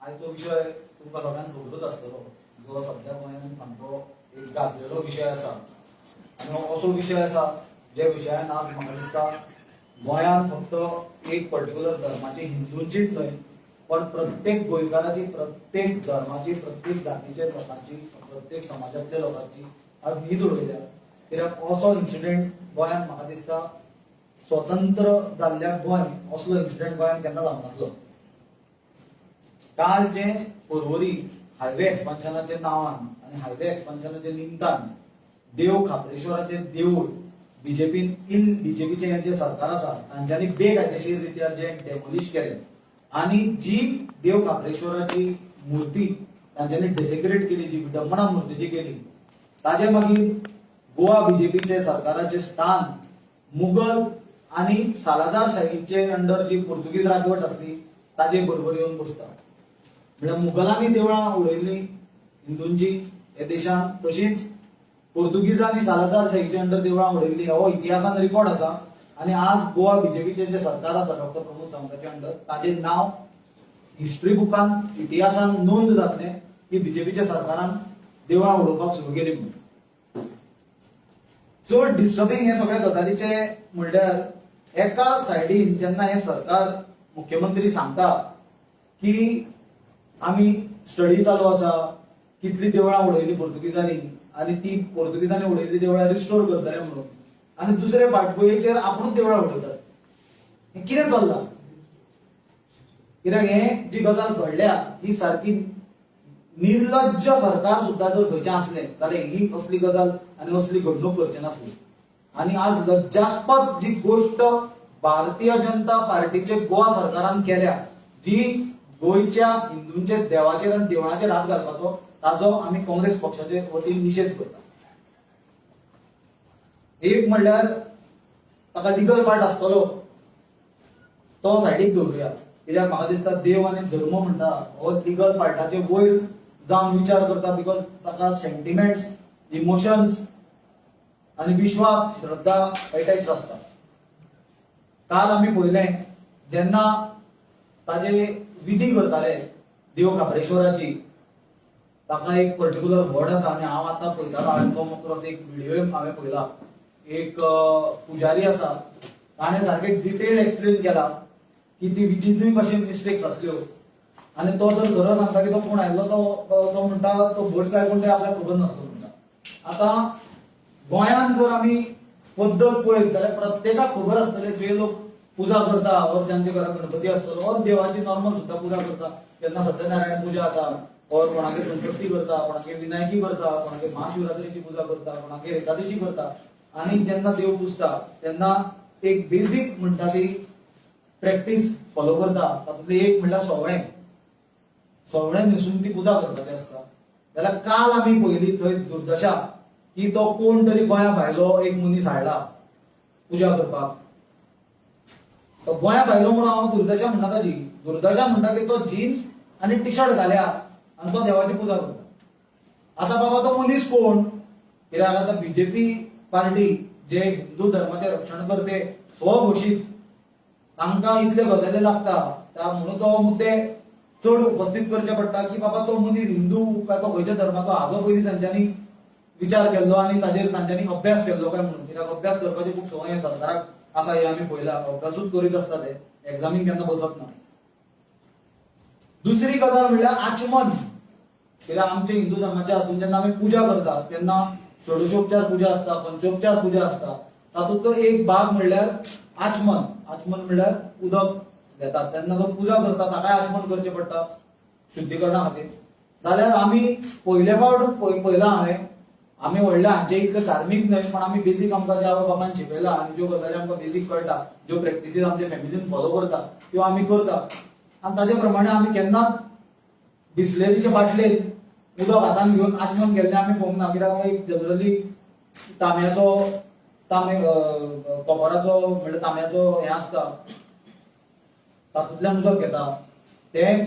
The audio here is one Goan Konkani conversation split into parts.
आयचो विशय तुमकां सगळ्यांक खबरूच आसतलो, जो सद्या गोंयांत सामको एक गाजलेलो विशय आसा आनी असो विशय आसा जे विशयान आज म्हाका दिसता गोंयांत फक्त एक पर्टिक्युलर धर्माची हिंदूंचीच न्हय पण प्रत्येक गोंयकाराची, प्रत्येक धर्माची, प्रत्येक जातीच्या लोकांची, प्रत्येक समाजातल्या लोकांची आज न्हीद उडयल्या. कित्याक असो इन्सिडेंट गोंयांत म्हाका दिसता स्वतंत्र जाल्ल्या गोंय असलो इन्सिडेंट गोंयांत केन्ना जावंक नासलो. काल जे पर्वरी हायवे एक्सपान्शनाच्या नांवान आनी हायवे एक्सपान्शनाच्या निमतान देव खाप्रेश्वराचे देऊळ बीजेपीन इल बीजेपीचे हे जे सरकार आसा तांच्यांनी बेकायदेशीर रित्यार जे डेमोलिश केले आनी जी देव खाप्रेश्वराची मूर्ती तांच्यांनी डेसिक्रेट केली, जी विडंबना मूर्तीची केली, ताजे मागीर गोवा बीजेपीचे सरकाराचे स्थान मुगल आनी सालाजार शाहीचे अंडर जी पुर्तुगीज राजवट आसली ताजे बरोबर येवन बसता. म्हळ्यार मुगलांनी देवळां उडयल्ली हिंदूंची हे देशांत, तशीच पुर्तुगीजांनी सालाजार शाहीचे अंडर देवळां उडयल्ली हो इतिहासान रिकॉर्ड आसा. आनी आज गोवा बीजेपीचे जे सरकार आसा डॉक्टर प्रमोद सावंताचे अंडर, ताजें नांव हिस्ट्री बुकान इतिहासान नोंद जातलें की बीजेपीच्या सरकारान देवळां उडोवपाक सुरू केली म्हणून. चड डिस्टर्बिंग हे सगळ्या गजालीचे म्हणल्यार एका सायडीन जेन्ना हे सरकार मुख्यमंत्री सांगता की आमी स्टडी चालू आसा, कितली देवळां उडयली पुर्तुगीजांनी आनी ती पुर्तुगीजांनी उडयल्ली देवळां रिस्टोर करतले म्हणून, आनी दुसरे फाटभुंयेचेर आपुणूच देवळां उडयतात. हें कितें चल्लां? कित्याक हें जी गजाल घडल्या ही सारकी निर्लज्ज सरकार सुद्दां जर खंयचें आसलें जाल्यार ही असली गजाल आनी असली घडणूक करचे नासली. आनी आज लज्जास्पद जी गोश्ट भारतीय जनता पार्टीचे गोवा सरकारान केल्या, जी गोंयच्या हिंदूंच्या देवाचेर आनी देवळाचेर हात घालपाचो, ताजो आमी काँग्रेस पक्षाचे वतीन निशेध करता. एक म्हणल्यार ताका लिगल पार्ट आसतलो, तो सायडीक दवरुया, कित्याक म्हाका दिसता देव आनी धर्म म्हणटा हो लिगल पार्टाचे वयर जावन विचार करता, because ताका सेंटिमेंट्स, इमोशन्स आनी विश्वास, श्रद्धा अटॅच आसता. काल आमी पळयलें जेन्ना ताजे विधी करताले देव खाप्रेश्वराची, ताका एक पर्टिक्युलर व्हड आसा आनी हांव आतां पळयतालो, हांवें तो अक्रॉस एक व्हिडिओ हांवें पळयला, एक पुजारी आसा, ताणें सारकें डिटेल एक्सप्लेन केला की ती विधींतूय कशे मिस्टेक्स आसल्यो. आनी तो जर सरळ सांगता की तो कोण आयिल्लो, तो तो म्हणटा तो भट काय कोण ते आपल्याक खबर नासलो म्हणटा. आतां गोंयांत जर आमी पद्दत पळयत जाल्यार प्रत्येकाक खबर आसतलें, जे लोक पुजा करता और ज्यांच्या घरात गणपती आसतलो और देवाची नॉर्मल सुद्दां पुजा करता, तेन्ना सत्यनारायण पुजा आसा और कोणागेर संकश्टी करता, कोणागेर विनायकी करता, कोणागेर महाशिवरात्रीची पुजा करता, कोणागेर एकादशी करता. आनी जेन्ना देव पुजता तेन्ना एक बेजीक म्हणटा ती प्रॅक्टीस फॉलो करता. तातूंतली एक म्हणल्यार सोवळें, सोवळें न्हेसून ती पुजा करपाची आसता. जाल्यार काल आमी पळयली थंय दुर्दशा की तो कोण तरी गोंया भायलो एक मनीस हाडला पुजा करपाक. तो गोंया भायलो म्हणून हांव दुर्दशा म्हणटा ताजी. दुर्दशा म्हणटा की तो जीन्स आनी टी शर्ट घाल्या आनी तो देवाची पुजा करता. आतां बाबा तो मनीस कोण? कित्याक आतां बीजेपी पार्टी जे हिंदू धर्माचे रक्षण करते स्वघोशीत, तांकां इतल्यो गजाली लागता त्या म्हणून तो मुद्दे चड उपस्थित करचे पडटा की बाबा तो मनीस हिंदू काय तो खंयच्या धर्माचो हाजो पयलीं तांच्यांनी विचार केल्लो आनी ताजेर तांच्यांनी अभ्यास केल्लो काय म्हणून. कित्याक अभ्यास करपाची खूब संवय सरकाराक आसा हे आमी पळयला. अभ्यासूच करीत आसता ते, एग्जामीक केन्ना बसत ना. दुसरी गजाल म्हणल्यार आचमन. कित्याक आमच्या हिंदू धर्माच्या हातून जेन्ना आमी पुजा करता तेन्ना षोडशोपचार पुजा आसता, पंचोपचार पुजा आसता. तातूंतलो एक भाग म्हणल्यार आचमन. आचमन म्हणल्यार उदक घेतात तेन्ना जो पुजा करता ताकाय आचमन करचें पडटा शुद्धीकरणा खातीर. जाल्यार आमी पयले फावट पळयलां हांवें, आमी व्हडले हांचे इतले धार्मीक न्हय, पण आमी बेजीक आमकां जे आवय बापान शिकयला आनी ज्यो गजाली आमकां बेजीक कळटा, ज्यो प्रॅक्टिसीस आमच्या फॅमिलीन फॉलो करता त्यो आमी करता. आनी ताजे प्रमाणे आमी केन्नाच बिस्लेरीच्या बाटलेन उदक हातान घेवन आचमन केल्लें आमी पळोवंक ना. कित्याक एक जनरली तांब्याचो, तांबे कॉपराचो म्हणल्यार तांब्याचो हें आसता, तातूंतल्यान उदक घेता तें,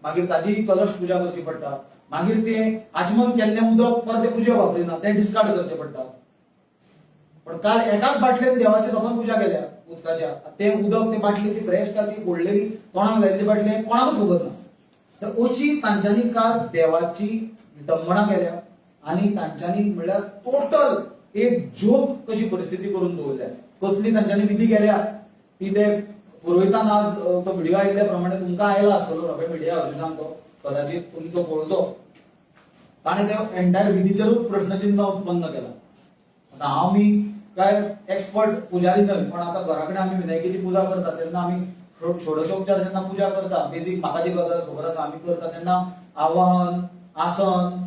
मागीर ताजी कलश पुजा करची पडटा. मागीर तें आचमन केल्लें उदक परत ते पुजेक वापरिना, तें डिस्कार्ड करचें पडटा. पण काल एकाच बाटलेन देवाची सगळ्यान पुजा केल्या उदकाच्या. तें उदक, ती बाटली ती फ्रेश काय ती ओडलेली तोंडाक लायिल्ली बाटली, कोणाकूच खबर ना. तर अशी तांच्यांनी काल देवाची विटंबणा केल्या आनी तांच्यांनी म्हणल्यार टोटल एक जोक कशी परिस्थिती करून दवरल्या. कसली तांच्यांनी विधी केल्या ती ते पुरोहितान आज तो व्हिडिओ आयिल्ल्या प्रमाणे तुमकां आयला आसतलो, सगळे मिडिया हावसिसान तो कदाचित तुमी तो पळोवचो. ताणें ते एंटायर विधीचेरूच प्रश्नचिन्ह उत्पन्न केला. आतां हांव मी काय एक्सपर्ट पुजारी न्हय, पण आतां घरा कडेन आमी विनायकीची पुजा करता तेन्ना आमी षोडशोपचार जेन्ना पुजा करता, बेजीक म्हाका जी गजाल खबर आसा आमी करता तेन्ना आवाहन, आसन,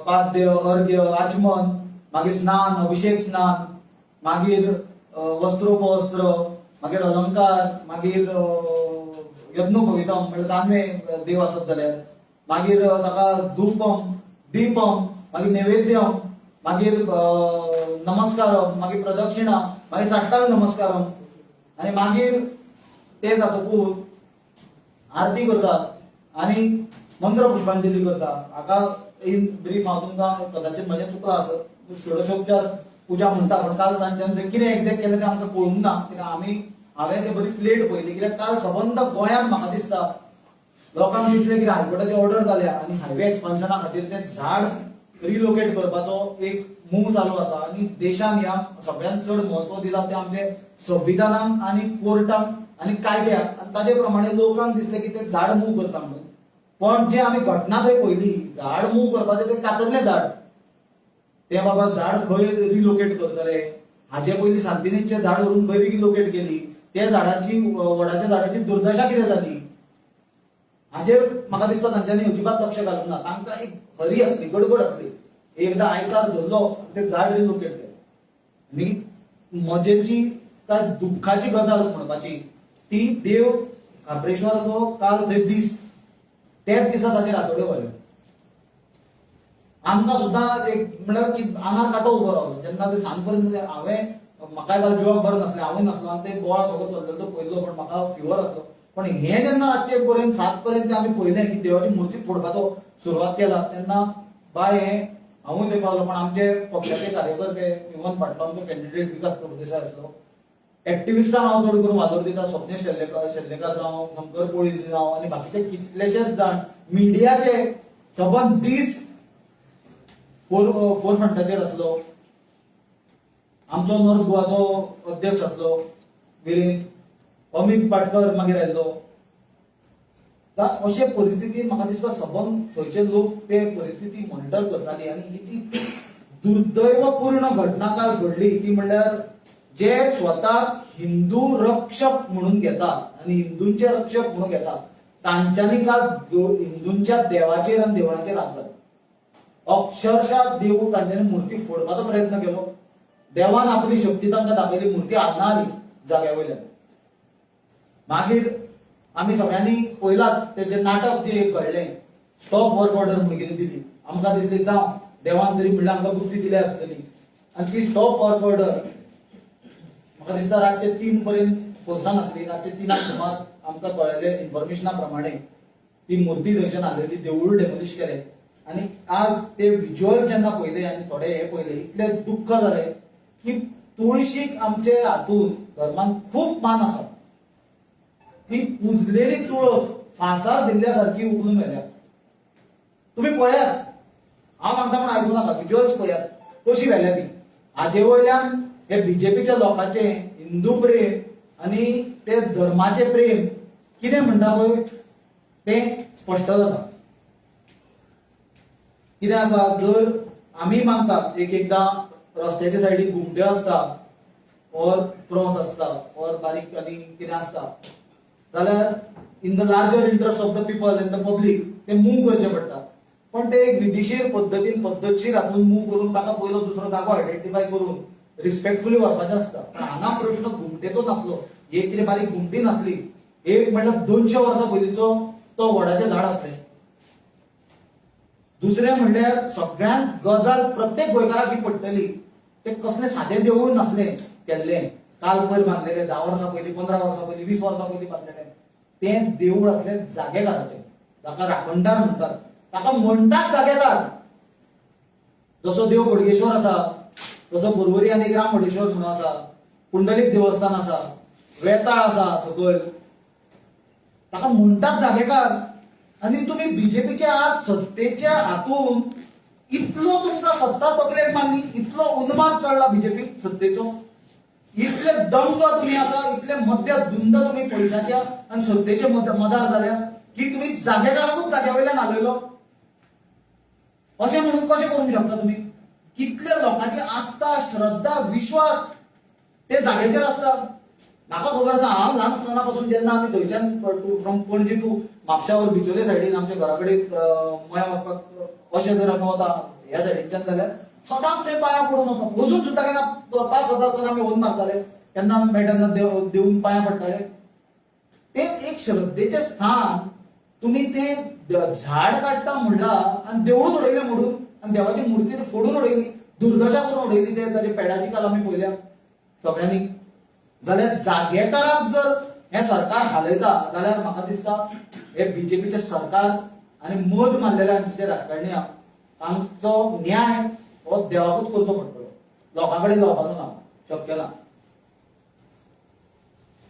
पाद्य, अर्घ्य, आचमन, मागीर स्नान, अभिषेक स्नान, मागीर वस्त्रोपवस्त्र, मागीर अलंकार, मागीर यज्ञोपवितम म्हणल्यार जानवे देव आसत जाल्यार, मागीर ताका धूपम, दीपम, मागीर नैवेद्यम, मागीर नमस्कारम, मागीर प्रदक्षिणा, मागीर साष्टांग नमस्कारम, आनी मागीर ते जातकूच आरती करता आनी मंत्र पुष्पांजली करता. हाका इन ब्रीफ हांव तुमकां कदाचित म्हजें चुकलां आसत, षोडशोपचार पुजा म्हणटा, पण काल तांच्यान तें कितें एक्झॅक्ट केलें तें आमकां कळूंक ना, कित्याक आमी हांवें तें बरीच लेट पळयली. कित्याक काल सबंद गोंयांत म्हाका दिसता लोकांक दिसलें की हायकोर्टाची ऑर्डर जाल्या आनी हायवे एक्सपान्शना खातीर तें झाड रिलोकेट करपाचो एक मूव चालू आसा आनी देशान ह्या सगळ्यांत चड म्हत्व दिलां तें आमचे संविधानाक आनी कोर्टाक आनी कायद्याक, आनी ताजे प्रमाणे लोकांक दिसलें की तें झाड मूव करता म्हणून. पण जे आमी घटना थंय पळयली, झाड मूव करपाचें तें कातरलें झाड, तें बाबा झाड खंय रिलोकेट करतले? हाजे पयलीं सांतिनेजचें झाड व्हरून खंय रिलोकेट केली? त्या झाडाची, वडाच्या झाडाची दुर्दशा कितें जाली, हाजेर म्हाका दिसता तांच्यांनी अजिबात लक्ष घालूंक ना. तांकां एक हरी आसली, गडबड आसली, एकदां आयतार धरलो, तें झाड रिलोकेट केलें. आनी मजेची काय दुख्खाची गजाल म्हणपाची ती देव खाप्रेश्वराचो काल थंय दीस, त्याच दिसा ताचेर हातोड्यो घाल्यो. आमकां सुद्दां एक म्हणल्यार की आंगार कांटो उबो रावलो जेन्ना ते सांज पर्यंत. हांवें म्हाकाय काल जिवाक बरें नासलें, हांवूय नासलो आनी ते बोवाळ सगळो चल्लेलो तो पळयल्लो, पण म्हाका फिवर आसलो. पण हें जेन्ना रातचे पर्यंत 7 पर्यंत आमी पळयलें की देवाची मुर्ती फोडपाचो सुरवात केला तेन्ना बाय हें हांवूय थंय पावलो. पण आमचे पक्षाचे कार्यकर्ते, इवन फाटलो आमचो कॅन्डिडेट विकास प्रभुदेसाय आसलो, एक्टिविस्टांक हांव चड करून वालोर दिता, स्वप्नेश शेल्लेकार जावं, शंकर पोळी जावं आनी बाकीचे कितलेशेच जाण मिडियाचे सबंद दीस फोर फ्रंटाचेर आसलो. आमचो नॉर्थ गोवाचो अध्यक्ष आसलो विरेंद्र, अमित पाटकर मागीर आयल्लो. अशे परिस्थितीन म्हाका दिसता सबंद थंयचे लोक ते परिस्थिती मॉनिटर करताली आनी ही जी दुर्दैवपूर्ण घटना काल घडली ती म्हणल्यार जे स्वताक हिंदू रक्षक म्हणून घेता आनी हिंदूंचे रक्षक म्हणून घेता तांच्यांनी काल हिंदूंच्या देवाचेर आनी देवळाचेर हात घातलो. अक्षरशः देव तांच्यांनी मूर्ती फोडपाचो प्रयत्न केलो. देवान आपली शक्ती तांकां दाखयली, मूर्ती हालना आली जाग्या वयल्यान. मागीर आमी सगळ्यांनी पळयलाच तेजें नाटक जें एक घडलें, स्टॉप वर्क ऑर्डर म्हणून कितें दिली. आमकां दिसली जावं देवान तरी म्हणल्यार आमकां बुद्धी दिल्या आसतली, आनी ती स्टॉप वर्क ऑर्डर म्हाका दिसता रातचे 3 पर्यंत फोर्सान आसली. रातचे 3 सुमार आमकां कळ्ळेलें इन्फॉर्मेशना प्रमाणे ती मूर्ती थंयच्यान हालयली, देवूळ डेमोलिश केलें. आनी आज ते विज्युअल जेन्ना पळयले आनी थोडे हे पळयले, इतले दुख्ख जालें की तुळशीक आमचे हातून धर्मान खूब मान आसा, ती पुजलेली तुळस फांसार दिल्ल्या सारकी उखलून व्हेल्या. तुम्ही पळयात, हांव सांगता पण आयकूं नाका, विज्युअल्स पळयात कशी व्हेल्या ती. हाजे वयल्यान हे बीजेपीच्या लोकांचे हिंदू प्रेम आनी ते धर्माचे प्रेम कितें म्हणटा पळय तें स्पश्ट जाता. कितें आसा, जर आमी मानतात एक एकदां रस्त्याच्या सायडीक घुमट्यो आसता ऑर क्रॉस आसता ऑर बारीक आनी कितें आसता जाल्यार in the larger interest of the people and the public ते मूव करचे पडटा. पण ते एक विधीशीर पद्दतीन पद्दतशीर हातून मूव करून ताका पयलो दुसरो जागो आयडेंटिफाय करून रिस्पेक्टफुली व्हरपाचें आसता. पण हांगा प्रश्न घुमटेचो नासलो, एक कितें बारीक घुमटी नासली. एक म्हणल्यार 200 वर्सां पयलींचो तो वडाचें झाड आसलें. दुसरें म्हणल्यार सगळ्यांत गजाल प्रत्येक गोंयकाराक ही पडटली, ते कसलें सादें देवूळ नासलें केल्लें काल पयर बांदलेलें, 10 वर्सां पयलीं, 15 वर्सां पयलीं, 20 वर्सां पयलीं बांदलेलें. तें देवूळ आसलें जागेकाराचें, ताका राखणदार म्हणटात, ताका म्हणटात जागेकार. जसो देव बोडगेश्वर आसा तसो पर्वरी आनी एक राम बोडेश्वर म्हणून आसा, पुंडलीक देवस्थान आसा, वेताळ आसा सकयल, ताका म्हणटात जागेकार. आनी तुमी बीजेपीच्या आज सत्तेच्या हातून इतलो तुमकां सत्ता तकलेक मारली, इतलो उन्माद चडला बीजेपी सत्तेचो, इतले दंग तुमी आसा, इतले मध्य धुंद तुमी पयशाच्या आनी सत्तेचे मदार जाल्या की तुमी जागेकाराकूच जाग्या वयल्यान हालयलो. अशें म्हणून कशें करूंक शकता तुमी? कितले लोकांची आस्था, श्रद्धा, विश्वास ते जाग्याचेर आसता. म्हाका खबर आसा, हांव ल्हान आसतना पासून जेन्ना आमी थंयच्यान टू फ्रॉम पणजी टू म्हापशा वर बिचोले सायडीन आमच्या घरा कडेन मया वचपाक अशें जर आमी वता ह्या सायडीनच्यान जाल्यार सदांच थंय पांयां पडून वता. अजून सुद्दां केन्ना पास जाता आसतना आमी होन मारताले, केन्ना मेळटा तेन्ना देव देवून पांयां पडटाले. ते एक श्रद्धेचें स्थान, तुमी ते झाड काडटा म्हणला आनी देवूळ उडयलें मोडून आनी देवाची मुर्ती फोडून उडयली, दुर्दशा करून उडयली. ते ताजे पेडाची काल आमी पळयल्या सगळ्यांनी. जाल्यार जागेकाराक जर हें सरकार हालयता जाल्यार म्हाका दिसता हे बीजेपीचें सरकार आनी मद मारलेले आमचे जे राजकारणी आहा तांचो न्याय हो देवाकूच करचो पडटलो, लोकां कडेन जावपाचो ना, शक्य ना.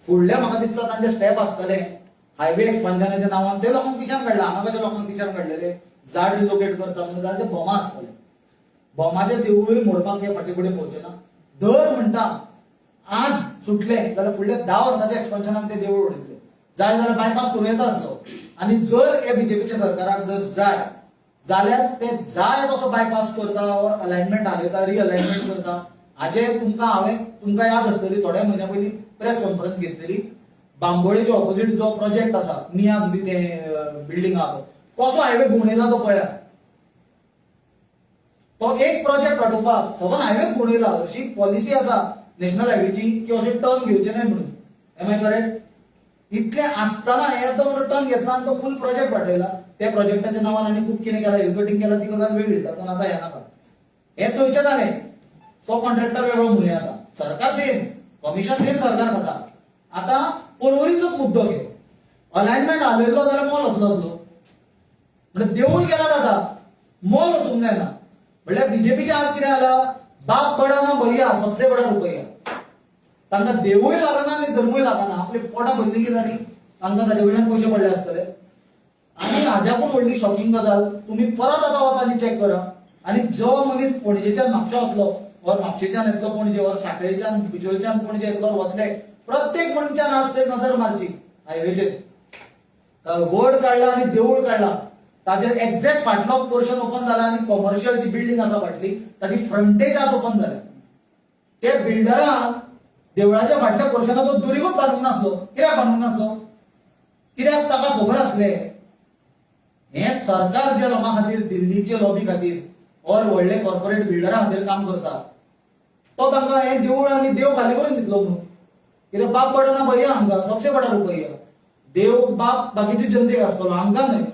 फुडले म्हाका दिसता तांचे स्टेप आसतले हायवे एक्सपान्शनाच्या नांवान ते लोकांक पिशान काडला. हांगा कशे लोकांक पिशान काडलेले झाड रिलोकेट करता म्हणून, जाल्यार ते बोमा आसतले. बोमाचे देवूळ मोडपाक हे फाटीं फुडें पळोवचे ना. दर म्हणटा आज सुटले जाल्यार फुडल्या 10 वर्साच्या एक्सपान्शनान ते देवूळ उडयतले, जाय जाल्यार बायपास करूं येता आसलो. आनी जर हे बीजेपीच्या सरकाराक जर जाय जाल्यार ते जाय तसो बायपास करता ऑर अलायनमेंट हालयता, रिअलायनमेंट करता. हाजे तुमकां हांवें तुमकां याद आसतली, थोड्या म्हयन्या पयलीं प्रेस कॉन्फरन्स घेतलेली. बांबोळेचे ऑपोजीट जो प्रोजेक्ट आसा, नियाज बी ते बिल्डींग आहा, तो कसो हायवे घुंवडयला तो पळया. तो एक प्रोजेक्ट वाटोवपाक सगळो हायवे घुंवडयला. अशी पॉलिसी आसा नॅशनल हायवेची की अशें टर्न घेवचें न्हय म्हणून. Am I correct? इतलें आसतना हे तो टर्न घेतला आनी तो फूल प्रोजेक्ट वाटयला. त्या प्रोजेक्टाच्या नांवान आनी खूब कितें केलां, हिल कटिंग केलां, ती गजाल वेगळी, तातूंत आतां हें नाका. हें थंयचें जालें, तो कॉन्ट्रॅक्टर वेगळो म्हणूया. आतां सरकार सेम, कमिशन सेम सरकार खाता. आतां पर्वरीचोच मुद्दो घे, अलायनमेंट हालयलो जाल्यार मोल वतलो आसलो. म्हणजे देवूळ गेल्यार आतां मोल वचूंक जायना. म्हणल्यार बीजेपीचे आज कितें जाला, बाप बडा ना भैया, सबसे बडा रुपया. तांकां देवूय लागना आनी धर्मूय लागना. आपली पोटां भरली की जाली, तांकां ताजे वयल्यान पयशे पडले आसतले. आनी हाज्याकून व्हडली शॉकिंग गजाल, तुमी परत आतां वचा आनी चॅक करा. आनी जो मनीस पणजेच्यान म्हापशा वतलो ऑर म्हापशेच्यान येतलो पणजे ऑर साखळेच्यान बिचोलच्यान पणजे येतलो वतले, प्रत्येक मनशान आज थंय नजर मारची हायवेचेर. वड काडला आनी देवूळ काडला, ताजे एक्झॅक्ट फाटलो पोर्शन ओपन जाला आनी कॉमर्शियल जी बिल्डींग आसा फाटली ताजी फ्रंटेज आज ओपन जाल्या. ते बिल्डरान देवळाच्या फाटल्या पोर्शनाचो दुरीगूच बांदूंक नासलो. कित्याक बांदूंक नासलो? कित्याक ताका खबर आसलें हें सरकार ज्या लोकां खातीर, दिल्लीचे लॉबी खातीर ऑर व्हडले कॉर्पोरेट बिल्डरा खातीर काम करता, तो तांकां हें देवूळ आनी देव खाली करून दितलो म्हणून. कित्याक बाप बडा ना भैया, हांकां सबसे बडा रुपया. देव बाप बाकीचे जनतेक आसतलो, हांकां न्हय.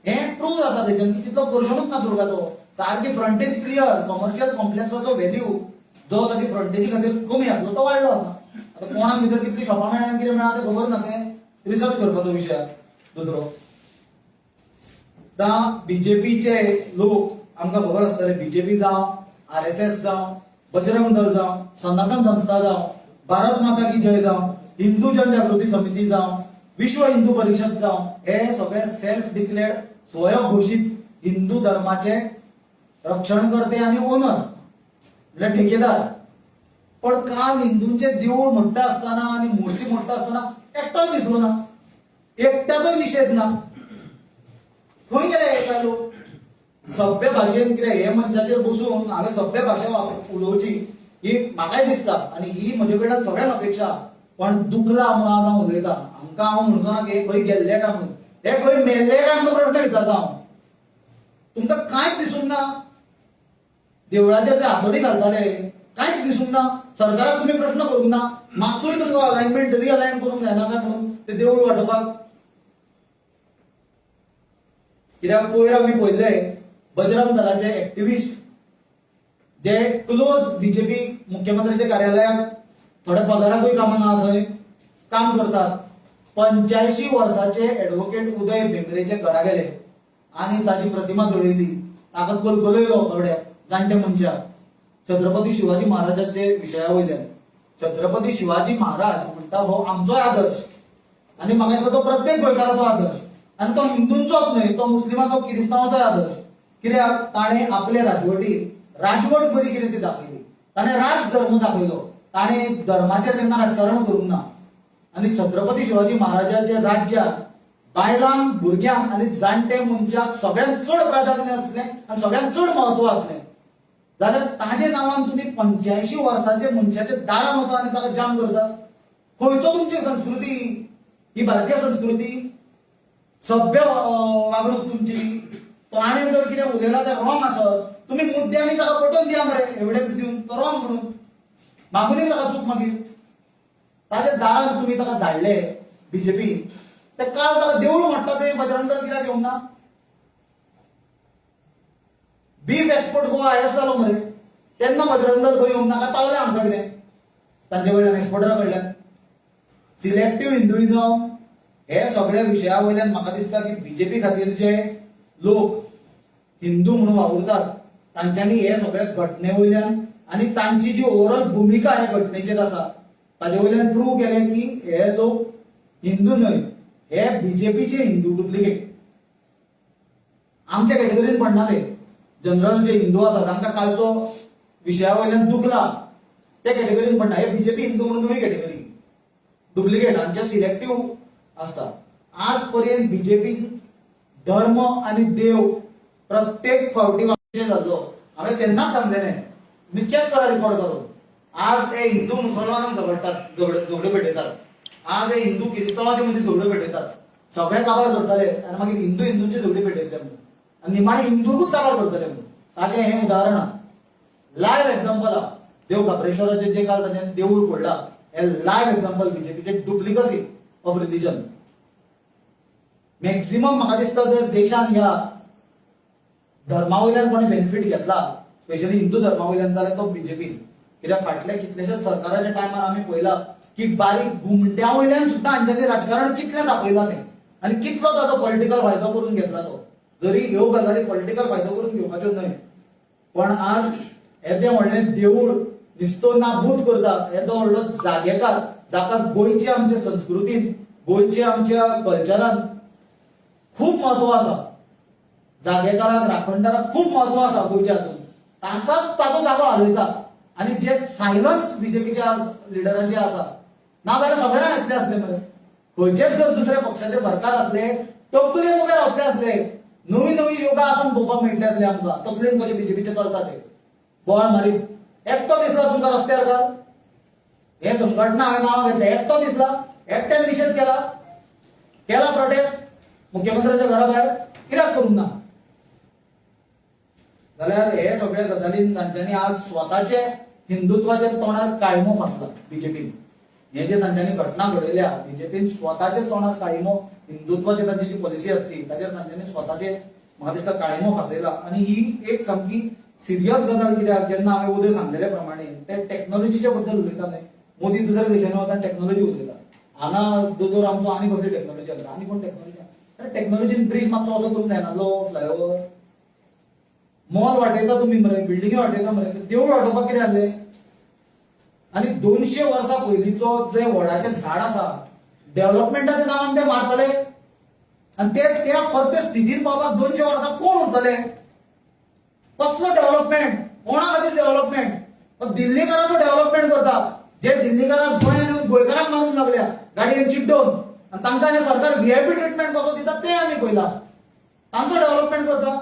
हें प्रूव जाता तेच्यान की तितलो पोर्शनूच ना दुर्गाचो. सारकी फ्रंटेज क्लियर, कॉमर्शियल कॉम्प्लेक्साचो व्हॅल्यू जो ताची फ्रंटेजी खातीर कमी आसलो तो वाडलो आसा. आतां कोणाक भितर कितली शॉपां मेळ्ळा आनी कितें मेळ्ळा तें खबर ना, तें रिसर्च करपाचो विशय दुसरो. आतां बीजेपीचे लोक आमकां खबर आसतले, बीजेपी जावं, आरएसएस जावं, बजरंग दल जावं, सनातन संस्था जावं, भारत माता की जय जावं, हिंदू जनजागृती समिती जावं, विश्व हिंदू परिषद जावं, हे सगळे सेल्फ डिक्लेअर्ड स्वयंघोशीत हिंदू धर्माचे रक्षणकर्ते आनी ओनर, म्हणल्यार ठेकेदार. पण काल हिंदूंचे देऊळ म्हणटा आसतना आनी मूर्ती म्हणटा आसतना एकटोच दिसलो ना, एकट्याचोय निशेध ना. खंय गेले हे काय लोक? सभ्य भाशेन कितें हे मंचाचेर बसून हांवें सभ्य भाशा उलोवची ही म्हाकाय दिसता आनी ही म्हजे कडल्यान सगळ्यांक अपेक्षा. पण दुखला म्हणून आज हांव उलयतां. हांकां हांव म्हणचो ना की हे खंय गेल्ले काय म्हणून, हे खंय मेल्ले काय म्हणून प्रश्न विचारता हांव. तुमकां कांयच दिसूंक ना? देवळाचेर ते हातोडी घालताले, कांयच दिसूंक ना? सरकाराक तुमी प्रश्न करूंक ना मातूय तुमकां अलायनमेंट रिअलायन करूंक जायना काय म्हणून ते देवूळ वाटोवपाक? कित्याक पयर आमी पळयल्ले बजरंग दलाचे एक्टिविस्ट जे क्लोज बीजेपी मुख्यमंत्र्याच्या कार्यालयाक थोड्या पगाराकूय कामां ना थंय काम करतात, 85 वर्साचे एडवोकेट उदय भेंब्रेचे घरा गेले आनी ताची प्रतिमा जळयली, ताका कलकलयलो थोड्या जाणटे मनशाक छत्रपती शिवाजी महाराजाचे विशया वयल्यान. छत्रपती शिवाजी महाराज म्हणटा हो आमचोय आदर्श आनी म्हाका दिसता तो प्रत्येक गोंयकाराचो आदर्श. आनी तो हिंदूंचोच न्हय, तो मुस्लिमाचो, किरिस्तांवाचोय आदर्श. कित्याक ताणें आपले राजवटीत राजवट बरी कितें ती दाखयली, ताणें राजधर्म दाखयलो, ताणें धर्माचेर केन्ना राजकारण करूंक ना. आनी छत्रपती शिवाजी महाराजाच्या राज्यात बायलांक, भुरग्यांक आनी जाणटे मनशाक सगळ्यांत चड प्राधान्य आसलें आनी सगळ्यांत चड म्हत्व आसलें. जाल्यार ताजे नांवान तुमी 85 वर्सांचे मनशाच्या दारान वता आनी ताका जाम करतात. खंयचो तुमची संस्कृती? ही भारतीय संस्कृती, सभ्य वागणूक तुमची. तो आनी जर कितें उलयला तें रॉंग आसत, तुमी मुद्द्यांनी ताका पटोवन दिया मरे, एविडन्स दिवन, तो रॉंग म्हणून. मागूनय ताका चूक. मागीर ताच्या दारान तुमी ताका धाडले बीजेपी. ते काल ताका देवूळ म्हणटा ते बजरंग दल कित्याक येवंक ना? बीफ एक्सपोर्ट गोवा आयस जालो मरे, तेन्ना बजरंग दल खंय येवंक ना? काय पावलें आमकां कितें तांचे कडल्यान, एक्सपोर्टरा कडल्यान? सिलेक्टीव हिंदुइझम हे सगळ्या विशया वयल्यान म्हाका दिसता की बीजेपी खातीर जे लोक हिंदू म्हणून वावुरतात तांच्यांनी हे सगळे घटने वयल्यान आनी तांची जी ओवरऑल भुमिका ह्या घटनेचेर आसा ताजे वयल्यान प्रूव केलें की हे लोक हिंदू न्हय, हे बीजेपीचे हिंदू डुप्लिकेट. आमच्या कॅटेगरीन पडना ते. जनरल जे हिंदू आसा तांकां कालचो विशया वयल्यान दुखला ते कॅटेगरीन पडना हे. बीजेपी हिंदू म्हणून नवी कॅटेगरी, डुप्लिकेट, हांचे सिलेक्टीव आसता. आज पर्यंत बीजेपी धर्म आनी देव प्रत्येक फावटी विशय जाल्लो. हांवें तेन्नाच सांगलेलें, तुमी चॅक करा रिकॉर्ड करून. आज ते हिंदू मुसलमानांक झगडटात, झगड्यो पेटयतात. आज हे हिंदू किरिस्तांवाच्या मदीं झगड्यो पेटयतात. सगळे काबार करतले आनी मागीर हिंदू हिंदूंची झगडी पेटयतले म्हणून आनी निमाणे हिंदूकूच काबार करतले म्हणून ताचें हें उदाहरण आहा, लायव्ह एक्झाम्पल आहा. देव खाप्रेश्वराचें जे काल तांच्यानी देवूळ फोडला, हे लायव्ह एक्झाम्पल बीजेपीचे डुप्लिकसी ऑफ रिलिजन. मॅक्झिमम म्हाका दिसता, जर देशान ह्या धर्मा वयल्यान कोणी बेनिफीट घेतला, स्पेशली हिंदू धर्मा वयल्यान, जाल्यार तो बीजेपीन. कित्याक फाटल्या कितल्याशाच सरकाराच्या टायमार आमी पळयला की बारीक घुमट्या वयल्यान सुद्दां हांच्यांनी राजकारण कितलें दाखयलां तें आनी कितलो ताचो पॉलिटिकल फायदो करून घेतला तो. जरी ह्यो गजाली पॉलिटिकल फायदो करून घेवपाच्यो न्हय, पण आज येदें व्हडलें देवूळ निस्तो नाबूद करता, येदो व्हडलो जागेकार, जाका गोंयचे आमचे संस्कृतीन, गोंयचे आमच्या कल्चरान खूब म्हत्व आसा, जागेकाराक, राखणदाराक खूब म्हत्व आसा गोंयच्या हातून, ताकाच ताचो जागो हालयता. आनी जे सायलन्स बीजेपीच्या आज लिडरांचे आसा, ना जाल्यार सगळे जाण येतले आसले मरे. खंयचेच जर दुसऱ्या पक्षाचे सरकार असले, तकलेन उबे रावतले आसले. नवी नवी योगा आसन पळोवपाक मेळटले आसले आमकां, तकलेन कशें बीजेपीचे चलता ते बोवाळ मारीत. एकटो दिसला तुमकां रस्त्यार काल? हे संघटना हांवें नांवां घेतले, एकटो दिसला? एकट्यान निशेध केला? केला प्रोटेस्ट मुख्यमंत्र्याच्या घरा भायर? कित्याक करूंक ना? जाल्यार हे सगळे गजालीन तांच्यांनी आज स्वताचे हिंदुत्वाच्या तोंडार काळिमो फासला बीजेपीन. हे जे तांच्यांनी घटना घडयल्या, बीजेपीन स्वताच्या तोंडार काळिमो, हिंदुत्वाची तांची जी पॉलिसी आसली ताचेर तांच्यांनी स्वताचे म्हाका दिसता काळिमो फासयला. आनी ही एक सामकी सिरियस गजाल, कित्याक जेन्ना हांवें उदय सांगलेले प्रमाणे ते टॅक्नोलॉजीच्या बद्दल उलयता न्हय. मोदी दुसऱ्या देशांनी वता, टॅक्नोलॉजी उलयता. हांगा दोतोर आमचो आनी कसली टॅक्नोलॉजी आसा आनी कोण टॅक्नोलॉजी? अरे, टॅक्नोलॉजीन ब्रिज मातसो असो करूंक जायना? फ्लायओवर, मॉल वाटयता तुमी मरे, बिल्डिंगी वाटयता मरे, देवूळ वाटोवपाक कितें जाल्लें? आनी 200 वर्सां पयलींचो जे वडाचें झाड आसा, डेव्हलपमेंटाच्या नांवान ते मारतले आनी ते त्या परते स्थितीन पावपाक 200 वर्सां कोण उरतले? कसलो डेव्हलपमेंट? कोणा खातीर डेव्हलपमेंट? दिल्लीकारांचो डेव्हलपमेंट करता, जे दिल्लीकारांक गोंयांत येवन गोंयकारांक मारूंक लागल्या गाडयेन चिड्डोवन, आनी तांकां हें सरकार व्हीआयपी ट्रिटमेंट कसो दिता ते आमी पळयला. तांचो डेव्हलपमेंट करता.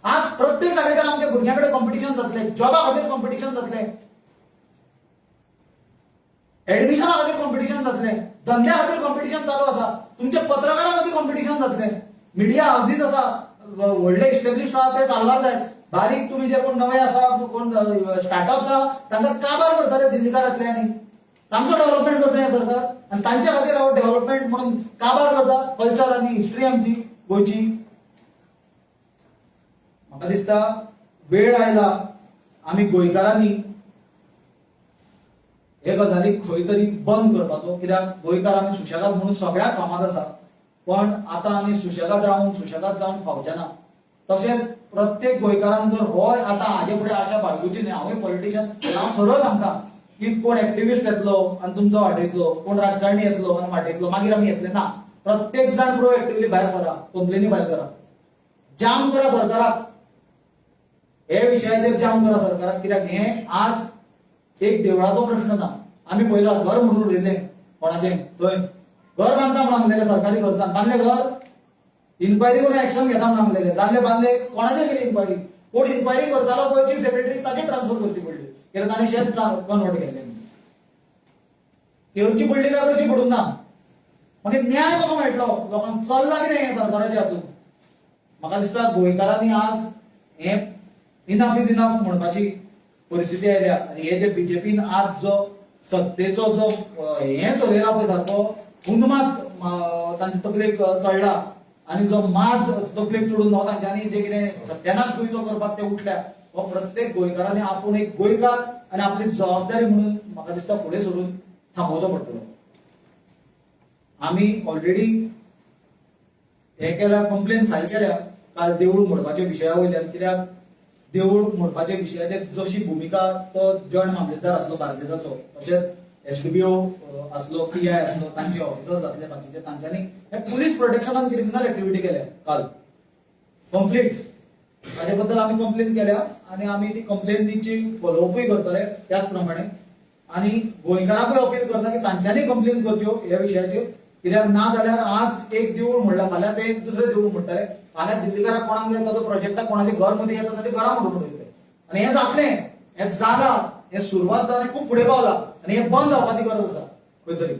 आज प्रत्येक जागेकार आमच्या भुरग्यां कडेन कॉम्पिटिशन जातलें, जॉबा खातीर कॉम्पिटिशन जातलें, एडमिशना खातीर कॉम्पिटिशन जातलें, धंद्या खातीर कॉम्पिटिशन चालू आसा, तुमच्या पत्रकारां मदीं कॉम्पिटिशन जातलें. मिडिया हावजीस आसा, व्हडले इस्टेब्लिश आहा ते साल्वार जायत. बारीक तुमी जे कोण नवे आसा, कोण स्टार्टअप्स आहा, तांकां काबार करतले दिल्लीकार येतले आनी तांचो डेव्हलपमेंट करता हें सरकार. आनी तांच्या खातीर हांव डेव्हलपमेंट म्हणून काबार करता कल्चर आनी हिस्ट्री आमची गोंयची. म्हाका दिसता वेळ आयला आमी गोंयकारांनी हे गजाली खंय तरी बंद करपाचो, कित्याक गोंयकार आमी सुशेगाद म्हणून सगळ्याक फामाद आसा, पण आतां आमी सुशेगाद रावन सुशेगाद जावन फावचे ना. तशेंच प्रत्येक गोंयकारान जर हो आतां हाजे फुडें आशा बाळगुची न्हय. हांवूय पॉलिटिशियन, हांव सरळ सांगता की कोण एक्टिविस्ट येतलो आनी तुमचो वाटयतलो, कोण राजकारणी येतलो आनी वाटयतलो, मागीर आमी येतले ना. प्रत्येक जाण प्रोएक्टिवली भायर सरा, कंप्लेनी फायल करा, जाम करा सरकाराक, हे विशयाचेर जाम करा सरकाराक. कित्याक हे आज एक देवळाचो प्रश्न ना. आमी पयला घर म्हणून उडयलें कोणाचें, थंय घर बांदता म्हणून सांगलेलें, सरकारी खर्चान बांदलें घर, इन्क्वायरी करून एक्शन घेता म्हणून सांगलेलें, जाल्लें बांदलें, कोणाचेर केली इन्क्वायरी? कोण इन्क्वायरी करतालो पळय चीफ सेक्रेटरी, ताचेर ट्रान्सफर करची पडली, कित्याक ताणें शेत कन्वर्ट केल्लें. करची पडली काय करची पडूंक ना? मागीर न्याय कसो मेळटलो लोकांक? चल्ला कितें हें सरकाराच्या हातूंत? म्हाका दिसता गोंयकारांनी आज हें इनफ is enough म्हणपाची परिस्थिती आयल्या. आनी हे जे बीजेपीन आज जो सत्तेचो जो हें चलयला पळय, सारको उन्माद तांच्या तकलेक चडला आनी जो माज तकलेक चडून हो तांच्यांनी जे कितें सत्यानाश गोंयचो करपाक ते उठल्या, हो प्रत्येक गोंयकारांनी आपूण एक गोंयकार आनी आपली जबाबदारी म्हणून म्हाका दिसता फुडें सरून थांबोवचो पडटलो. आमी ऑलरेडी हे केल्या, कंप्लेन फायल केल्या काल देवूळ मोडपाच्या विशया वयल्यान. कित्याक देवूळ मोडपाच्या विशयाचेर जशी भुमिका तो जॉयंट मामलेदार आसलो बार्देसाचो, तशेंच एसडीपीओ आसलो, पीआय आसलो, तांचे ऑफिसर्स आसले बाकीचे, तांच्यांनी हे पुलीस प्रोटेक्शनान क्रिमिनल एक्टिविटी केल्या काल कंप्लीट. ताजे बद्दल आमी कंप्लेन केल्या आनी आमी ती कंप्लेनीची फॉलोअपूय करतले त्याच प्रमाणे. आनी गोंयकारांकूय अपील करता की तांच्यांनी कंप्लेन करच्यो ह्या विशयाचेर. कित्याक ना जाल्यार आज एक देवूळ म्हणलां, फाल्यां ते दुसरें देवूळ म्हणटले, फाल्यां दिल्लीकाराक कोणाक जाय ताचो प्रोजेक्टाक कोणाचें घर मदीं येता ताचें घरां मोडून उडयतले. आनी हें जातलें, हें जालां, हें सुरवात जावन खूब फुडें पावलां आनी हें बंद जावपाची गरज आसा खंय तरी.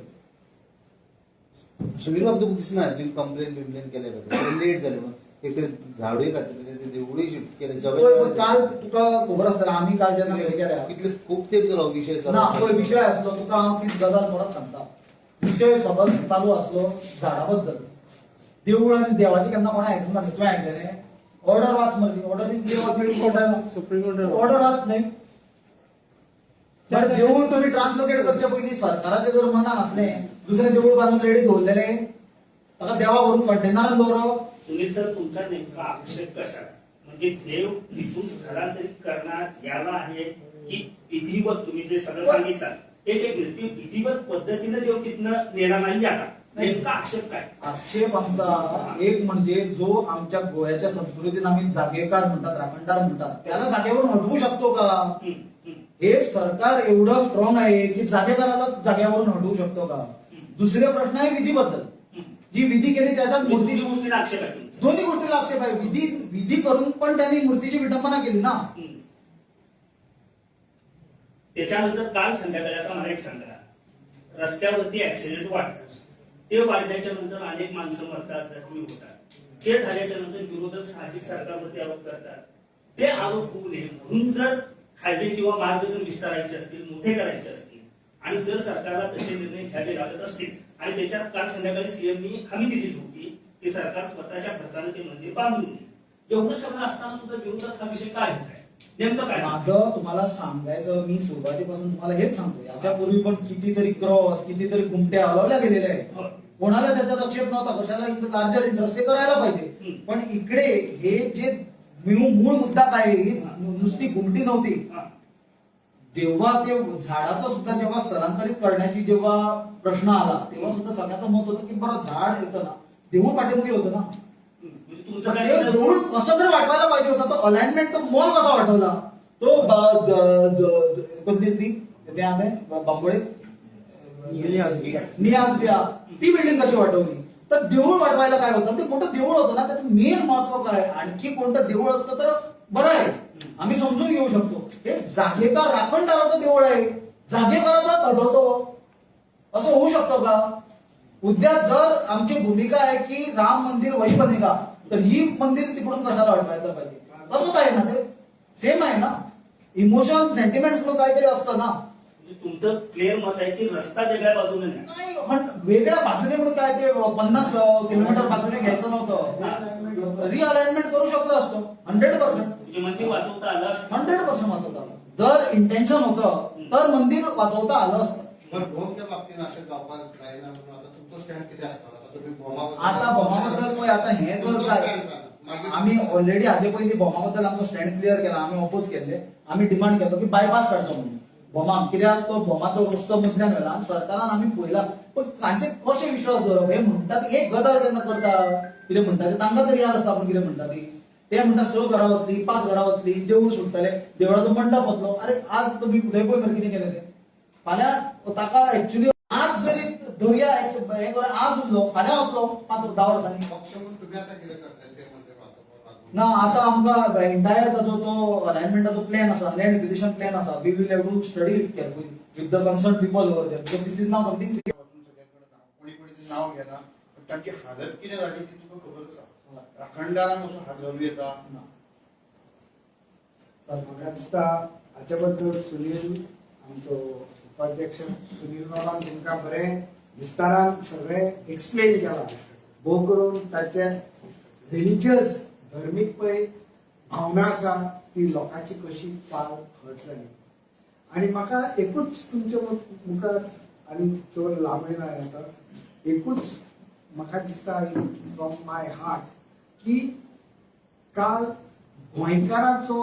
सुनील बाब, तुका दिसना तुवें कंप्लेन बिम्प्लेन केले पळय, लेट जालें मग एक ते झाडूय घातलें, ते देवूळय शिफ्ट केलें. पळय, काल तुका खबर आसतलें, आमी काल जेन्ना थंय गेल्या कितले खूब तेंप जालो विशय चालू. ना, पळय, विशय आसलो, तुका हांव तीच गजाल परत सांगता. विशय सबंद चालू आसलो झाडा बद्दल. देवूळ आनी देवाची केन्ना कोणें आयकूंक ना. तुवें आयकलें? ऑर्डर वाच मरे, ऑर्डर. Supreme court. ऑर्डर वाच. न्हय बरं, देवूळ तुम्ही ट्रान्सलोकेट करच्या पयलीं सरकाराचे जर मनान आसलें दुसरें देवूळ बांदून रेडी दवरलेलें, ताका देवा करून कंटेनरान दवरप. सुनील सर, तुमचा नेमका आक्षेप कशाला? म्हणजे देव तिथून स्थलांतरित करण्यात यावा आहे की विधिवत तुम्ही जे सगळं सांगितलं ते जे मिनिट, ते विधिवत पद्धतीनं देव तिथनं नेणार नाही याला नेमका आक्षेप काय? आक्षेप आमचा एक म्हणजे जो आमच्या गोव्याच्या संस्कृतीत आम्ही जागेकार म्हणतात, राखणदार म्हणतात, त्याला जागेवरून हटवू शकतो का? हम्म, हम्म. हे सरकार एवढं स्ट्रॉंग आहे की जागेकाराला जाग्यावरून हटवू शकतो का? दुसरे प्रश्न आहे विधीबद्दल. जी विधी केली त्याच्यात म्हणजे मूर्ती दोन्ही गोष्टींना आक्षेप आहे तुमचा? दोन्ही गोष्टीला आक्षेप आहे. विधी विधी करून पण त्यांनी मूर्तीची विटंबना केली ना. त्याच्यानंतर काल संध्याकाळी, आता मला एक सांगा, रस्त्यावरती ऍक्सिडेंट वाढतात, ते वाढल्याच्या नंतर अनेक माणसं मरतात, जखमी होतात. ते झाल्याच्या नंतर विरोधक साहजिक सरकारवरती आरोप करतात. ते आरोप होऊ नये म्हणून जर हायवे किंवा मार्ग जर विस्तारायचे असतील, मोठे करायचे असतील आणि जर सरकारला तसे निर्णय घ्यावे लागत असतील, आणि त्याच्यात काल संध्याकाळी सीएमनी हमी दिलेली होती की सरकार स्वतःच्या खर्चाने ते मंदिर बांधून देईल, एवढं सगळं असताना सुद्धा विरोधक हा विषय काय होत आहे नेमकं काय? माझं तुम्हाला सांगायचं, मी सुरुवातीपासून तुम्हाला हेच सांगतो, याच्यापूर्वी पण कितीतरी क्रॉस, कितीतरी घुमट्या हलवल्या गेलेल्या आहेत. कोणाला त्याच्यात आक्षेप नव्हता, कशाला लार्जर इंटरेस्ट ते करायला पाहिजे. पण इकडे हे जे मूळ मूळ मुद्दा काय आहे, ही नुसती घुमटी नव्हती. जेव्हा ते झाडाचं सुद्धा जेव्हा स्थलांतरित करण्याची जेव्हा प्रश्न आला, तेव्हा सुद्धा सगळ्याचं मत होतं की बरं, झाड येतं ना, देऊळ पाठीमुखी होतं ना. म्हणजे तुमचं पण काय ते देऊळ कसं तरी वाटवायला पाहिजे होता. तो अलाइनमेंट, तो मोल कसा वाटवला? तो कसली ती ते आहे बांबोळे नियाज बिया, ती बिल्डिंग कशी वाटवली? तर देऊळ वाटवायला काय होतं? ते मोठं देऊळ होतं ना, त्याचं मेन महत्व काय? आणखी कोणतं देऊळ असतं तर बरं आहे, आम्ही समजून घेऊ शकतो. हे जागेकार राखणदाराचं देऊळ आहे, जागेकाराला हटवतो असं होऊ शकतं का? उद्या जर आमची भूमिका आहे की राम मंदिर वही बनेगा, तर ही मंदिर तिकडून कशाला हटवायला पाहिजे? तसंच आहे ना, ते सेम आहे ना. इमोशन, सेंटिमेंट म्हणून काहीतरी असतं ना. म्हणजे तुमचं क्लिअर मत आहे की रस्ता वेगळ्या बाजूने नाही? नाही, वेगळ्या बाजूने म्हणून काय ते 50 किलोमीटर बाजूने घ्यायचं नव्हतं. रिअलाइनमेंट करू शकलो असतो 100%. म्हणजे मंदिर वाचवता आलं असतं? 100% वाचवता आलं. जर इंटेन्शन होतं तर मंदिर वाचवता आलं असतं. बरं, भोमच्या बाबतीत अशें जावपाक जायना म्हणून आता तुमचो स्टँड कितें आसतलो? आता तुमी भोमा आता भोमाबद्दल पळय, आता हें जर जाय, आमी ऑलरेडी हाजे पयलीं भोमा बद्दल आमचो स्टँड क्लियर केला. आमी ऑपोज केल्ले, आमी डिमांड केलो की बायपास काडचो म्हणून भोमाक. कित्याक तो भोमाचो रस्तो मदल्यान व्हेला आनी सरकारान आमी पळयला पण तांचे कशे विश्वास दवरप? हे म्हणटा ती एक गजाल केन्ना करता, कितें म्हणटा ते तांकां तरी याद आसता. आपूण कितें म्हणटा ती. ते म्हणटा 6 घरां वतली, 5 घरां वतली, देवूळ सुट्टले, देवळाचो मंडप वतलो. अरे आज तुमी थंय पळय मरे कितें केलें तें. फाल्यां ताका एक्चुली आज जरी दर्या हें करून आज उरलो, फाल्यां वतलो 5-10 वर्सांनी. पक्ष म्हणून तुम्ही आता कितें करतले ते म्हणजे वाचोवपाक? ना, आता आमकां एंटायर ताजो तो अलायनमेंटाचो प्लॅन आसा, लँड एक्विजिशन प्लॅन आसा. We will have to study it carefully with the concern people over there, because this is now something. वचून सगळ्याकडे कोणी कोणी ते नाव घेना, पण तांची हालत कितें जाली ती तुका खबर आसा. राखणदारांक वचून हात घालूं येता. म्हाका दिसता हाचे बद्दल सुनील, आमचो उपाध्यक्ष सुनील बाबान तुमकां बरें विस्तारान सगळें एक्सप्लेन केलां. भोव करून ताचे रिलिजियस, धर्मीक पळय भावना आसा ती लोकांची कशी पाल हर्ट जाली. आनी म्हाका एकूच तुमच्या मुखार, आनी चड लांबय ना आतां, एकूच म्हाका दिसता फ्रॉम my heart की काल गोंयकाराचो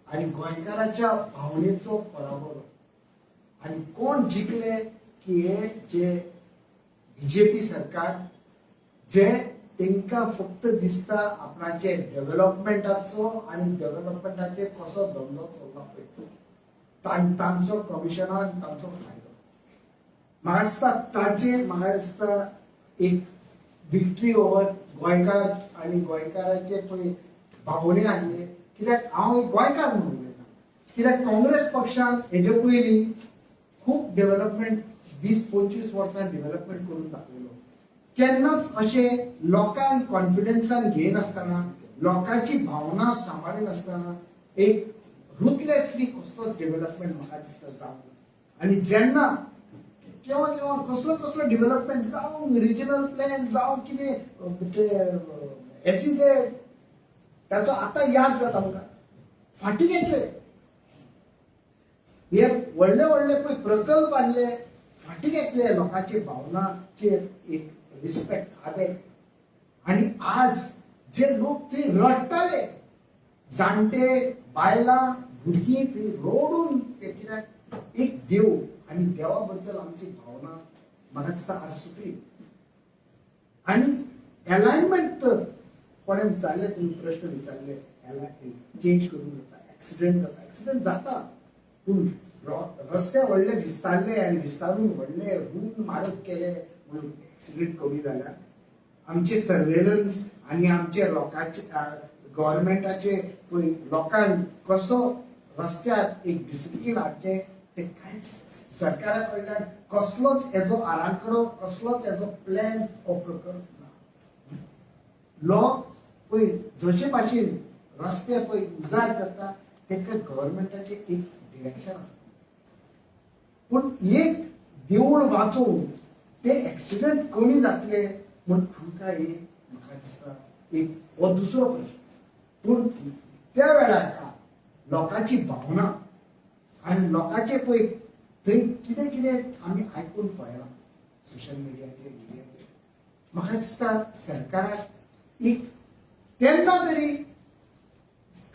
आनी गोंयकाराच्या भावनेचो पराभव. आनी कोण जिखले की हे जे बीजेपी सरकार, जे तांकां फक्त दिसता आपणाचे डेव्हलपमेंटाचो आनी डेव्हलपमेंटाचेर कसो धंदो चल्ला पळय तो, तांचो कमिशनान आनी तांचो फायदो. म्हाका दिसता ताचे, म्हाका दिसता एक विक्ट्री ओवर गोंयकार आनी गोंयकाराचे पळय भावने आसले. कित्याक हांव एक गोंयकार म्हणून उलयतां, कित्याक काँग्रेस पक्षान हेजे पयलीं खूब डेव्हलपमेंट, 20-25 वर्सां डेव्हलपमेंट करून दाखयलो. केन्नाच अशें लोकांक कॉन्फिडन्सान घेयनासतना, लोकांची भावना सांबाळिनासतना एक रुथलेसली कसलोच डेव्हलपमेंट म्हाका दिसता जावंक ना. आनी जेन्ना केव्हा केव्हा कसलो कसलो डेव्हलपमेंट जावं, रिजनल प्लॅन जावं, कितें ते एसईझेड, ताचो आतां याद जाता आमकां, फाटीं घेतले. हे व्हडले व्हडले पळय प्रकल्प आहले, फाटीं घेतले. लोकांची भावनाचेर एक रिस्पेक्ट, आदर. आनी आज जे लोक थंय रडटाले, जाणटे, बायलां, भुरगीं थंय रडून ते, कित्याक एक देव आनी देवा बद्दल आमची भावना म्हाका दिसता आर सुप्रीम. आनी एलायनमेंट तर कोणें विचारलें, तुमी प्रश्न विचारले, चेंज करून जाता, एक्सिडंट जाता. एक्सिडंट जाता, पूण रस्ते व्हडले विस्तारले आनी विस्तारून व्हडले रूंद मार्ग केले म्हणून एक्सिडंट कमी जाल्या? आमचे सर्वेलन्स आनी आमचे लोकांचे, गव्हर्मेंटाचे पळय लोकांक कसो रस्त्यार एक डिसिप्लीन हाडचें, ते कांयच सरकारा कडल्यान कसलोच हेजो आराखडो, कसलोच हेजो प्लॅन हो प्रकल्प ना. लोक पळय जशे भाशेन रस्ते पळय उजार करता, तेका गव्हर्मेंटाचें एक डिरेक्शन आसा. पूण एक देवूळ वाचोवन ते एक्सिडंट कमी जातले म्हूण आमकां एक म्हाका दिसता एक हो दुसरो प्रश्न. पूण त्या वेळार लोकांची भावना आनी लोकांचे पळय थंय कितें कितें आमी आयकून पळयलां सोशल मिडियाचेर, मिडियाचेर, म्हाका दिसता सरकाराक एक तेन्ना तरी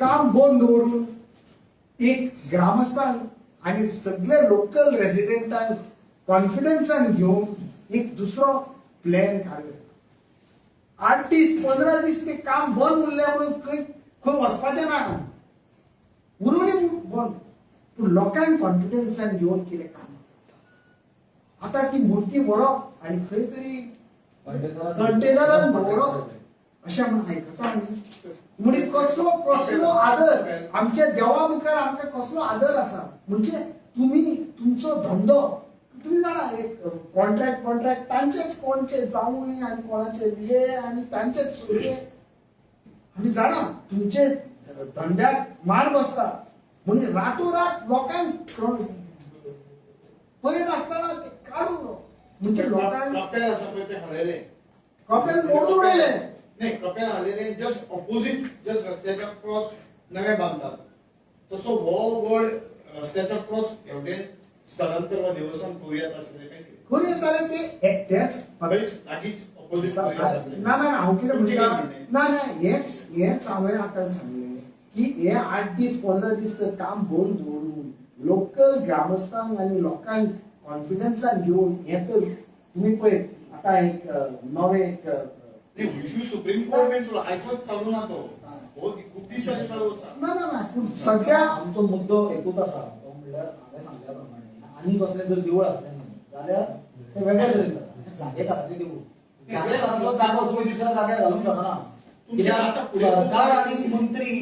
काम बंद दवरून एक ग्रामस्थांक आनी सगळे लोकल रेजिडेंटांक कॉन्फिडन्सान घेवन एक दुसरो प्लॅन काडलो. 8 दीस, 15 दीस ते काम बंद उरलें म्हणून खंय खंय वचपाचें ना, उरूंक बंद. पूण लोकांक कॉन्फिडन्सान घेवन कितें काम. आतां ती मुर्ती व्हरप आनी खंय तरी कंटेनरान दवरप अशें म्हूण आयकता आमी. म्हणजे कसलो कसलो आदर आमच्या देवा मुखार, आमकां कसलो आदर आसा. म्हणजे तुमी तुमचो धंदो तुमी जाणा, एक कॉन्ट्रॅक्ट कॉन्ट्रॅक्ट तांचेच कोणचे जावूय आनी कोणाचे हे आनी तांचेच सोयरे. आमी जाणा तुमचे धंद्याक मार बसता, म्हणून रातोरात लोकांक पळय नासतना ते काडून, म्हणजे लोकांक कपेल आसा पळय ते हालयलें. कपेल मोडून उडयलें. नाही, कपेल हालयलें, जस्ट ऑपोजिट, जस्ट रस्त्याच्या क्रॉस नवे बांदतात तसो हो वड रस्त्याच्या क्रॉस हेवटेन स्थलांतर वा देवस्थान करूया आशिल्लें काय कितें? करूं येतालें ते तेच. थंयच लागींच ऑपोजिट. ना ना, हांव कितें तुमचें काय म्हणटा, म्हणणें? ना ना, हेच हेच हांवें आतां सांगलें की हे 8 दीस 15 दीस तर काम बंद दवरून लोकल ग्रामस्थांक आनी लोकांक कॉन्फिडन्सान घेवन हें तर तुमी पळय आतां एक नवें एक इश्यू सुप्रीम कोर्ट मेरेन तुला आयकोच चालू ना तो हो खूब दिसांनी चालू आसा. ना ना ना, पूण सगळ्या आमचो मुद्दो एकूच आसा, तो म्हणल्यार हांवें सांगल्या प्रमाणे आनी कसलें जर देवूळ आसलें न्ही जाल्यार तें वेगळे तरेन जाता. जागेकाराचें देवूळ, जागेकाराचो जागो तुमी दुसऱ्या जाग्यार घालूंक शकना. कित्याक सरकार आनी मंत्री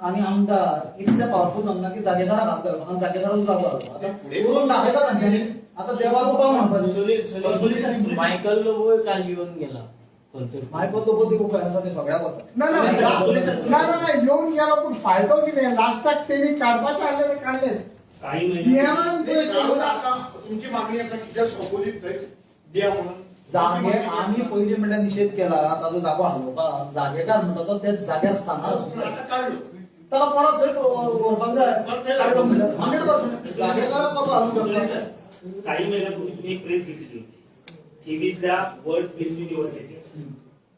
आनी आमदार इतले पावरफूल जावंक ना की जागेकाराक हात घालपाक आनी जागेकाराचो जागो घालपाक. आतां करून दाखयला तांच्यांनी, आतां देवाक पाव म्हणपाचें. सुनील, सुनील, मायकल लोबो काल येवन गेला थंयसर. मायकल लोबो ते खंय आसा ते सगळ्याक वता. ना ना ना ना ना, येवन गेलो पूण फायदो कितें? लास्टाक तेणी काडपाचें आहलें ते काडलें. काही महिने सीएमान पळय काडून आता तुमची मागणी आसा की जस्ट ऑपोजीट थंयच दिया म्हणून. जागे आमी पयलीं म्हणल्यार निशेध केला ताजो जागो हालोवपाक. जागेकार म्हणटा तो त्याच जाग्यार स्थानार आसूंक पूण जाय. आतां काडलो ताका परत थंयच व्हरपाक जाय. परत थंय काडलो म्हणल्यार 100% जागेकाराक कसो हालूंक सुनील शकता? सर, काही महिन्यापूर्वी तुम्ही एक प्रेस घेतली होती थिवीतल्या वर्ल्ड पीस युनिव्हर्सिटी.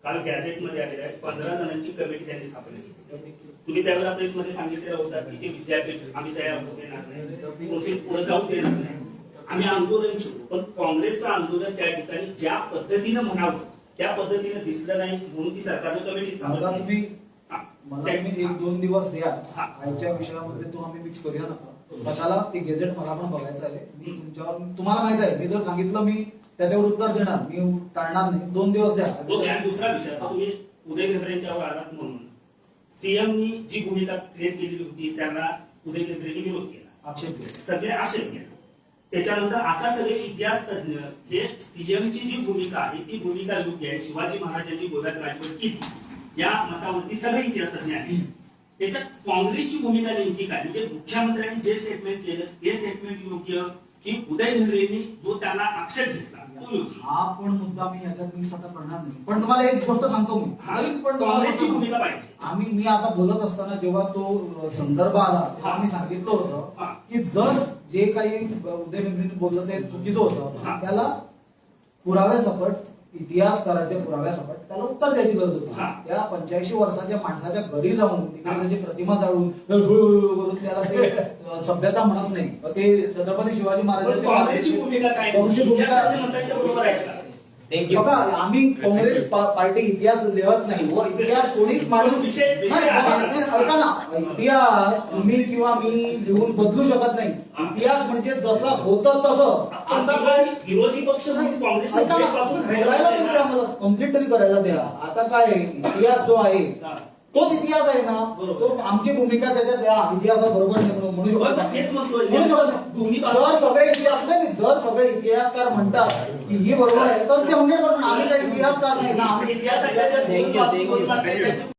काल गॅझेटमध्ये आलेलं आहे, 15 जणांची कमिटी त्यांनी स्थापन केली. तुम्ही त्यावेळेला प्रेसमध्ये सांगितलेलं होतं की ते विद्यापीठ आम्ही तयार होऊ देणार नाही, प्रोसेस पुढे जाऊ देणार नाही, आम्ही आंदोलन सुरू. पण काँग्रेसचं आंदोलन त्या ठिकाणी ज्या पद्धतीनं म्हणावं त्या पद्धतीनं दिसलं नाही, म्हणून ती सरकारने कमिटी मला स्थापन केली. तुम्ही हा. मला तुम्ही 1-2 दिवस द्या. हा. आयच्या विषयामध्ये तो आम्ही मिक्स करूया नका कशाला. ते गेझेट मला पण बघायचं आहे. मी तुमच्यावर, तुम्हाला माहित आहे, मी जर सांगितलं मी त्याच्यावर उत्तर देणार, मी टाळणार नाही. 2 दिवस द्या. ओके, आणि दुसरा विषय, आता तुम्ही उदय भेंब्रेंच्यावर आलात म्हणून सीएमनी जी भूमिका क्लिअर केलेली होती त्यांना उदय भेंब्रेंनी विरोध केला, आक्षेप घेऊ. सगळे आक्षेप केला. त्याच्यानंतर आता सगळे इतिहास तज्ज्ञ हे सीएमची जी भूमिका आहे ती भूमिका योग्य आहे, शिवाजी महाराजांनी गोव्यात राजवट केली या मतावरती सगळे इतिहास तज्ज्ञ आहेत. त्याच्यात काँग्रेसची भूमिका नेमकी काय? म्हणजे मुख्यमंत्र्यांनी जे स्टेटमेंट केलं ते स्टेटमेंट योग्य की उदय भेंब्रेंनी जो त्यांना आक्षेप घेतला तो योग्य? हा पण मुद्दा मी याच्यात मिक्स आता करणार नाही, पण तुम्हाला एक गोष्ट सांगतो मी. हा. तरी पण तुम्हाला काँग्रेसची भूमिका पाहिजे. आम्ही मी आता बोलत असताना जेव्हा तो संदर्भ आला तेव्हा हा. मी सांगितलं होतं हा. की जर जे काही उदय भेंब्रेंनी बोललं ते चुकीचं होतं, हा. त्याला पुराव्यासकट, इतिहासकाराच्या पुराव्यासकट त्याला उत्तर द्यायची गरज होती. हा. त्या 85 वर्षाच्या माणसाच्या घरी जाऊन तिकडे हा. त्याची प्रतिमा जाळून करून त्याला ते सभ्यता म्हणत नाही. ते छत्रपती शिवाजी पण महाराजांच्या काँग्रेसची भूमिका काय? काँग्रेसची भूमिका इतिहासतज्ञ म्हणतात ते बरोबर आहे का? Thank you. बघा, आम्ही काँग्रेस पार्टी इतिहास लिहत नाही व इतिहास कोणीच मांडून विषय- विषय नाही, बघा, आहे. नाही, ऐका ना, इतिहास तुम्ही किंवा मी लिहून बदलू शकत नाही. इतिहास म्हणजे जसं होतं तसं. आता काय विरोधी पक्ष म्हणून काँग्रेसने ऐका ना, एक बाजू धरायला बोलायला तरी पाहिजे द्या ना. मला, कम्प्लीट तरी करायला द्या. आता काय आहे, इतिहास जो आहे हा. तोच इतिहास आहे ना. बरोबर. तो आमची भूमिका त्याच्यात या इतिहासाबरोबर नाही म्हणून म्हणू बरोबर, शकत नाही. तेच म्हणतोय. म्हणू शकत नाही. दोन्ही बाजू- जर सगळे इतिहास नाही, नाही, जर सगळे इतिहासकार म्हणतात की ही बरोबर आहे तर ते 100%. आम्ही काही इतिहासकार नाही ना, आम्ही इतिहास इतिहासाच्या ज्या Thank you, दोन thank you. बाजू आहेत,